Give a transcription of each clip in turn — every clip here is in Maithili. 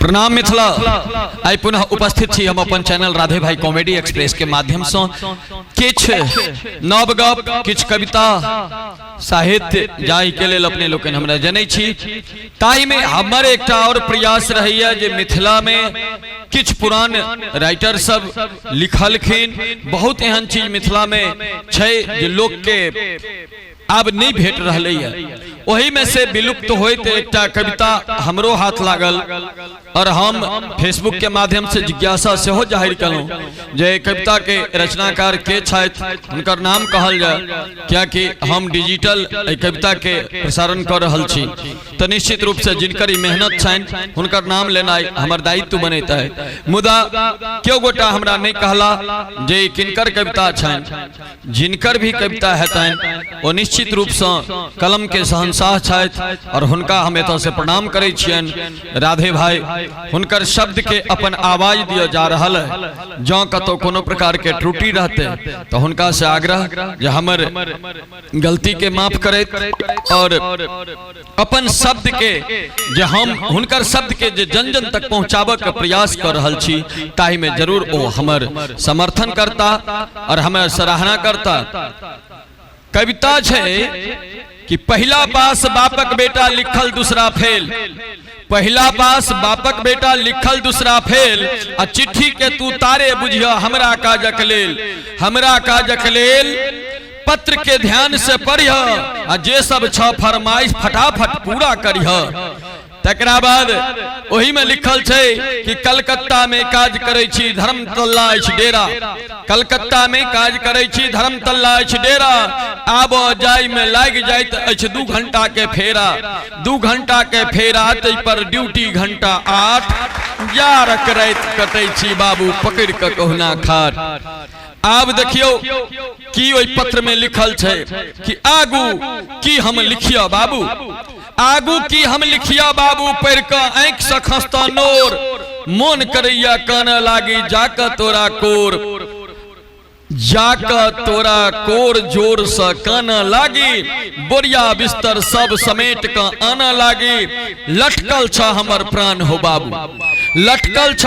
प्रणाम मिथिला। आइ पुनः उपस्थित छी हम अपन चैनल राधे भाई कॉमेडी एक्सप्रेस के माध्यम से किछु नव गप, किछु कविता साहित्य जाहि के लेल अपने लोकनि हमरा जनै छी, ताहिमे हमर एकटा और प्रयास रहैया जे मिथिला में किछु पुरान राइटर सब लिखलखिन। बहुत एहन चीज मिथिला में छै जे लोक के आब नहीं भेट रहलै है। ओही में से विलुप्त होइत एकटा कविता हमरो हाथ लागल और हम फेसबुक के माध्यम से जिज्ञासा सेहो जाहिर कलहुँ जे कविता के रचनाकार के छथि, हुनकर नाम कहल जाय, कियाकि हम डिजिटल एहि कविता के प्रसारण कर रहल छी, तो निश्चित रूप से जिनकर ई मेहनत छनि हुनकर नाम लेनाइ हमर दायित्व बनैत है। मुदा केओ गोटा हमरा नहीं कहला जे किनकर कविता छनि। जिनकर भी कविता हेतनि ओ निश्चित रूपसँ कलमके शहंशाह छथि और हुनका हम एतऽ से प्रणाम करै छियनि। राधे भाई हुनकर शब्दके अपन आवाज दिअ जा रहल है। जँ कतौ कोनो प्रकारके त्रुटि रहतै तऽ हुनका से आग्रह जे हमर गलतीके माफ करैत और अपन शब्द के जे हम हुनकर शब्द के जे जन जन तक पहुंचाबऽ के प्रयास कर रहल छी ताहि में जरूर ओ हमर समर्थन करता और हमर सराहना करता। कविता छै कि पहिला पास बापक बेटा लिखल दूसरा फेल, पहिला पास बापक बेटा लिखल दूसरा फेल, आ चिट्ठी के तू तारे बुझिह हमरा काजक लेल, हमरा काजक लेल पत्र के ध्यान से पढ़िह आ जे सब छ फरमाइश फटाफट पूरा करिह। तकरा बाद ओही में लिखल छै कि कलकत्ता में काज करै छी धर्मतल्ला अछि डेरा, कलकत्ता में काज करै छी धर्मतल्ला अछि डेरा, आब जाय में लागि जाइत अछि 2 घंटा के फेरा, 2 घंटा के फेरा तै पर ड्यूटी घंटा 8, जारक राति कटै छी बाबू पकड़ि कऽ कहुना खाट। आब देखियौ की ओहि पत्र में लिखल छै कि आगू की हम लिखिया बाबू, आगू की हम लिखिया बाबू, पढ़ि कऽ आँखि से खसता नोर, मोन करैया कानऽ लागी जाकऽ तोरा कोर, जाकऽ तोरा कोर जोर से कानऽ लागी, बोरिया बिस्तर सब समेट कऽ आनऽ लागी, लटकल छ हमर प्राण हो बाबू, लटकल छ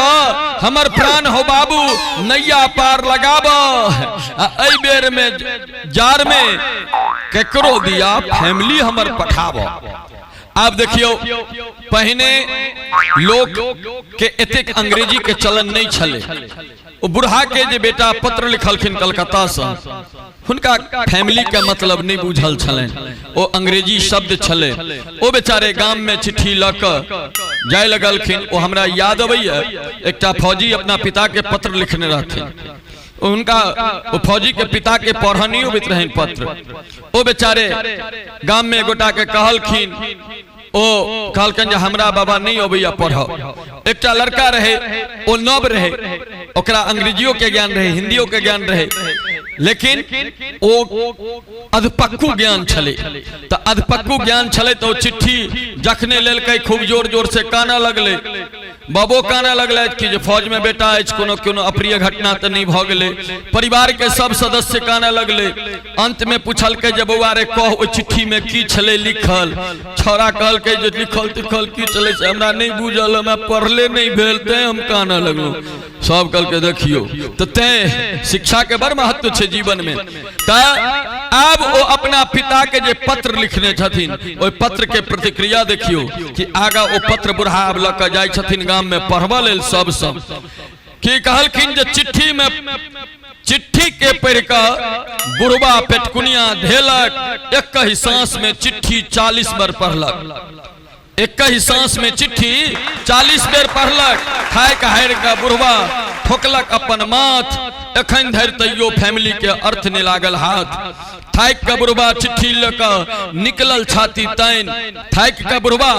हमर प्राण हो बाबू, नैया पार लगाब आ एहि बेर में जार में केकरो दिया फैमिली हमर पठाब। आब देखियौ पहिने लोक के एतेक अंग्रेजी के चलन नहीं छलै। ओ बुढ़ा के जे बेटा पत्र लिखलखिन कलकत्ता से, हुनका फैमिली के मतलब नहीं बुझल छलनि, ओ अंग्रेजी शब्द छलै। ओ बेचारे गाम में चिट्ठी लऽ कऽ जाय लगलखिन। ओ हमरा याद अबैया एकटा फौजी अपना पिता के पत्र लिखने रहथिन, हुनका ओ फौजी के पिता के पढ़ऽ नहीं अबैत रहनि पत्र। ओ बेचारे गाम में गोटा के कहलखिन, ओ कहलकनि जे हमरा बाबा नहीं अबैया पढ़ऽ। एकटा लड़का रहे, ओ नव रहे, ओकरा अंग्रेजियो के ज्ञान रहे, हिंदियो के ज्ञान रहे, लेकिन ओ अधपक्कू ज्ञान छलै। तऽ अधपक्कू ज्ञान छलै तऽ ओ चिट्ठी जखने लेलकै खूब जोर जोर से कानऽ लगलै। बाबो कानऽ लगलै कि जे फौज में बेटा अछि, कोनो कोनो अप्रिय घटना तऽ नहि भऽ गेलै। परिवार के सब सदस्य कानऽ लगलै। अंत में पूछलकै जे बौआ रे कह ओहि चिट्ठी में की छलै लिखल। छौड़ा कहलकै जे लिखल तिखल की छलै से हमरा नहि बुझल, हमरा पढ़ले नहि भेल तैं हम कानऽ लगलहुँ। सब कहलकै देखियौ तऽ तैं शिक्षा के बड़ महत्व छै जीवन में। तऽ आब ओ अपना पिता के जे पत्र लिखने छथिन ओहि पत्र के प्रतिक्रिया देखियौ कि आगा ओ पत्र बुढ़ा आब लऽ कऽ जाइ छथिन गाम में पढ़बऽ लेल सबसँ। की कहलखिन जे चिट्ठी में चिट्ठी के पढ़ि कऽ बुढ़वा पेटकुनिया धेलक, एक ही सांस में चिट्ठी 40 बेर पढ़लक, एक ही सांस में चिट्ठी 40 बेर पढ़लक। थाकि हारि कऽ बुढ़वा ठोकलक अपन माथ, एखन धरि तैयो फैमिली के अर्थ नहि लागल हाथ। थाकि कऽ बुढ़वा चिट्ठी लऽ कऽ निकलल छाती तानि, थाकि कऽ बुढ़वा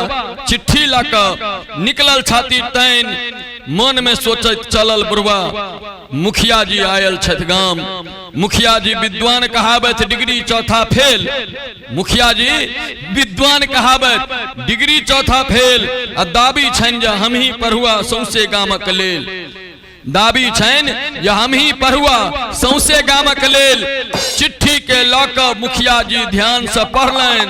चिट्ठी लऽ कऽ निकलल छाती तानि, मन में सोचैत चलल बुढ़वा मुखिया जी आयल छथि गाम, मुखिया जी विद्वान कहाबथि डिग्री चौथा फेल, मुखिया जी विद्वान कहाबथि डिग्री चौथा फेल, आ दाबी छनि जे हमही पढ़ुआ सौंसे गामक लेल, दाबी छनि जे हमही पढ़ुआ सौंसे गामक लेल। चिट्ठी के लऽ कऽ मुखिया जी ध्यान से पढ़लनि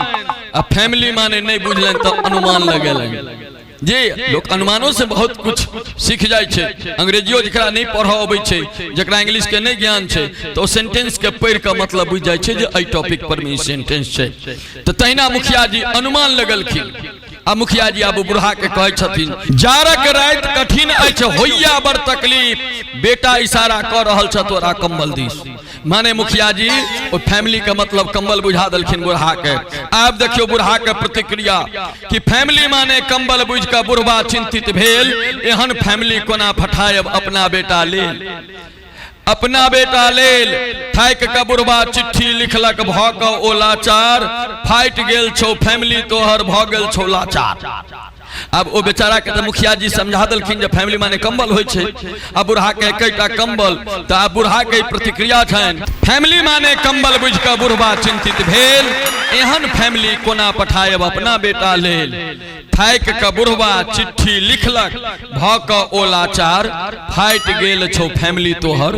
आ फैमिली माने नहि बुझलनि तऽ अनुमान लगेलनि। जे लोक अनुमानो से बहुत कुछ सीख जाइ छै। अंग्रेजियो जकरा नहि पढ़ऽ अबै छै, जकरा इंग्लिश के नहि ज्ञान छै, तऽ ओ सेंटेंस के पढ़ि कऽ मतलब बुझि जाइ छै जे एहि टॉपिक पर मे ई सेंटेंस छै। तऽ तहिना मुखिया जी अनुमान लगलखिन आ मुखिया जी आब बुढ़ा के कहै छथिन, जाड़क राति कठिन अछि, होइया बड़ तकलीफ, बेटा इशारा कऽ रहल छ तोरा कम्बल दिस। माने मुखिया जी ओ फैमिली के मतलब कम्बल बुझा देलखिन बुढ़ा के। आब देखियो बुढ़ा के प्रतिक्रिया कि फैमिली माने कम्बल बुझि कऽ बुढ़बा चिंतित भेल, एहन फैमिली कोना फठायब अपना बेटा लेल। अपना बेटा लेल थाकि कऽ बुढ़बा चिट्ठी लिखलक भऽ कऽ ओ लाचार, फाटि गेल छौ फैमिली तोहर भऽ गेल छौ लाचार। आब ओ बेचारा के तऽ मुखिया जी समझा देलखिन जे फैमिली माने कम्बल होइ छै, आ बुढ़ा के एकटा कम्बल, तऽ आब बुढ़ा के प्रतिक्रिया छनि, फैमिली माने कम्बल बुझि कऽ बुढ़बा चिंतित भेल, एहन फैमिली कोना पठायब अपना बेटा लेल। थाकि कऽ बुढ़बा चिट्ठी लिखलक भऽ कऽ ओ लाचार, फाटि गेल छौ फैमिली तोहर,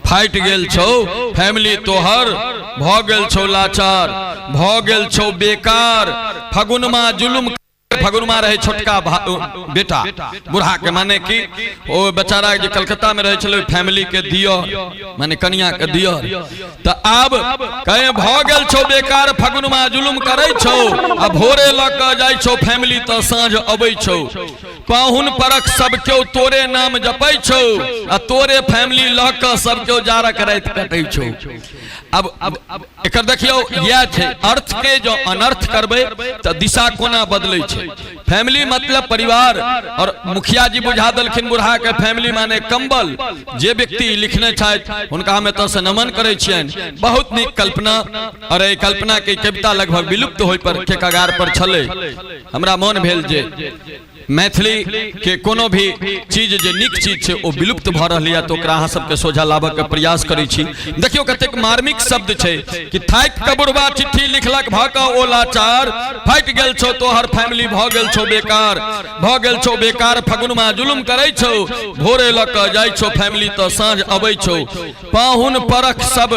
फाटि गेल छौ फैमिली तोहर भऽ गेल छौ लाचार, भऽ गेल छौ बेकार। फगुनमा जुलुम, फगुनमा रहे छोटका बेटा बुढ़ा के, माने कि ओ बेचारा जे कलकत्ता में रहे छलै फैमिली के दियर, माने कनिया के दियर। तऽ आब कहे भऽ गेल छौ बेकार, फगुनमा जुलुम करै छौ आ भोरे लऽ कऽ जाइ छौ फैमिली तऽ साँझ अबै छौ। पाहुन परख सब केओ तोरे नाम जपै छौ आ तोरे फैमिली लऽ कऽ सब केओ जारक राति कटै छौ। अब एकर देखियौ इएह छै, अर्थ के जो अनर्थ करबै तऽ दिशा कोना बदलै छै। फैमिली मतलब परिवार, और मुखिया जी बुझा देलखिन बुढ़ा के फैमिली माने कंबल। जे व्यक्ति लिखने छथि हुनका हम एतऽ से नमन करै छियनि। बहुत नीक कल्पना, और एहि कल्पना के कविता लगभग विलुप्त होय पर के कगार पर छलै। हमरा मन भेल जे मैथिली के कोनो भी चीज जे नीक चीज छै ओ विलुप्त भऽ रहल यऽ, तऽ ओकरा अहाँ सबके सोझा लाबऽ के प्रयास करै छी। देखियौ कतेक मार्मिक शब्द छै कि थाकि कऽ बुढ़बा चिट्ठी लिखलक भऽ कऽ ओ लाचार, फाटि गेल छौ तोहर फैमिली भऽ गेल छौ बेकार, भऽ गेल छौ बेकार। फगुनमा जुलुम करै छौ, भोरे लऽ कऽ जाइ छौ फैमिली तऽ साँझ अबै छौ। पाहुन परख सब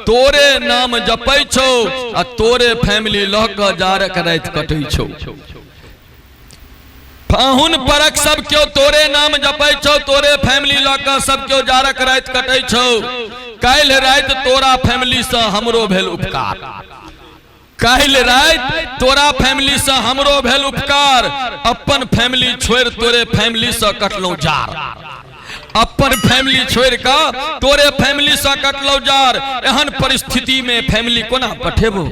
तोरे नाम जपै छौ आ तोरे फैमिली लऽ कऽ जारक राति कटै छौ। पाहुन परक सब केओ तोरे नाम जपै छौ, तोरे फैमिली लऽ कऽ सब केओ जारक राति कटै छौ। काल्हि राति तोरा फैमिली सँ हमरो भेल उपकार, काल्हि राति तोरा फैमिली सँ हमरो भेल उपकार, अपन फैमिली छोड़ि तोरे फैमिली सँ कटलहुँ जार, अपन फैमिली छोड़ि कऽ तोरे फैमिली सँ कटलहुँ जार। एहन परिस्थिति में फैमिली कोना पठेबो,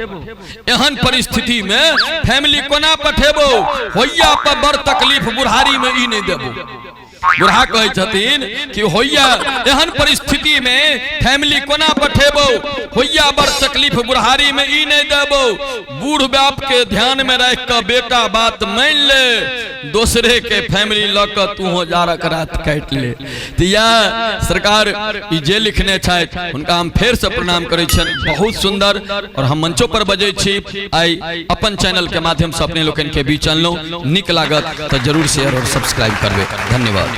एहन परिस्थिति में फैमिली कोना पठेबो, होइया पर बड़ तकलीफ बुढ़ारी में ई नहीं देबो। बुढ़ा कहै छथिन कि होइया एहन परिस्थिति में फैमिली कोना पठेबो, होइया बड़ तकलीफ बुढ़ारी में ई नहीं देबो। बूढ़ बाप के ध्यान में राखि कऽ बेटा बात मान ले, दोसरे के फैमिली लऽ कऽ तू हो जारक रात काटि ले। तऽ इएह सरकार ई जे लिखने छथि हुनका हम फेरसँ प्रणाम करै छियनि, बहुत सुन्दर। और हम मंचो पर बजै छी, आइ अपन चैनल के माध्यमसँ अपने लोकनि के बीच अनलहुँ। नीक लागत तऽ जरूर शेयर और सब्सक्राइब करबै। धन्यवाद।